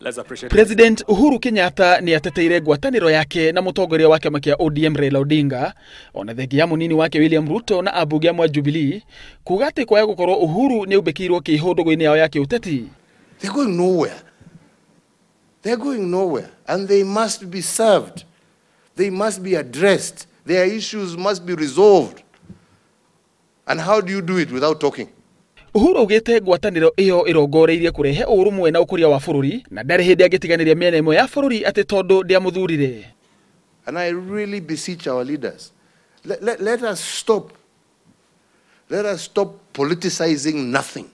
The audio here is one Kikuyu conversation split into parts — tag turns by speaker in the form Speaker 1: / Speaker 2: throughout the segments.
Speaker 1: Let's appreciate.
Speaker 2: President Uhuru Kenyatta nĩ ateteire ngwatanĩro yake na mũtongoria wa kĩama kĩa ODM Raila Odinga, ona thengia ya mũnini wake William Ruto na ambunge amwe a Jubilee kuga atĩ kwaga gũkorwo Uhuru nĩ aumbĩkĩirwo kĩihũ ndũgũ-inĩ yao ya kĩũteti.
Speaker 3: They're going nowhere. They're going nowhere, and they must be served. They must be addressed. Their issues must be resolved. And how do you do it without talking?
Speaker 2: Uhuru augĩte ngwatanĩro ĩyo ĩrongoreirie kũrehe ũrũmwe na ũkũria wa bũrũri, na ndarĩ hĩndĩ angĩtiganĩria mĩena ĩmwe ya bũrũri atĩ tondũ ndĩamũthurire.
Speaker 3: And I really beseech our leaders, let us stop. Let us stop politicizing nothing.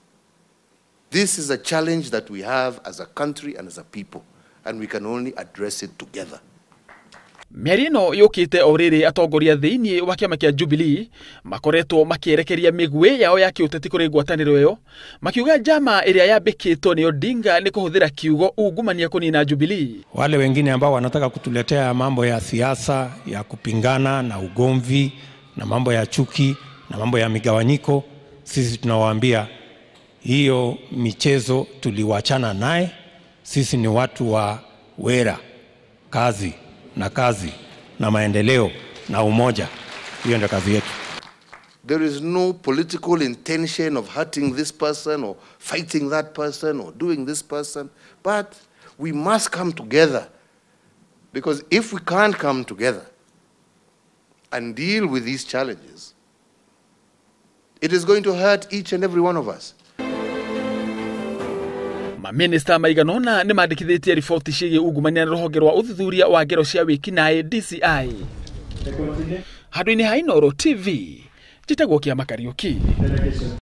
Speaker 3: This is a challenge that we have as a country and as a people, and we can only address it together.
Speaker 2: Mĩario ĩno yũkĩte o rĩrĩ atongoria thĩinĩ wa kĩama kĩa Jubilee makoretwo makĩerekeria mĩguĩ yao ya kĩũteti kũrĩ ngwatanĩro ĩyo, makiuga njama ĩrĩa yambĩkĩtwo nĩ Odinga nĩ kũhũthĩra kiugo ungumania kũnina Jubilee.
Speaker 4: Wale wengine ambao wanataka kutuletea mambo ya siasa ya kupingana na ugomvi na mambo ya chuki na mambo ya migawanyiko, sisi tunawaambia hiyo michezo tuliwachana naye. Sisi ni watu wa wera, kazi na kazi na maendeleo na umoja. Hiyo ndio kazi yetu.
Speaker 3: There is no political intention of hurting this person or fighting that person or doing this person, but we must come together, because if we can't come together and deal with these challenges, it is going to hurt each and every one of us.
Speaker 2: Maminista maigana ũna nĩ mandĩkithĩtie riboti ciĩgiĩ ungumania na rũhonge rwa ũthuthuria wa ngero cia wĩkinaĩ DCI. Handũ-inĩ ha Inooro TV, njĩtagwo Kĩama Kariũki.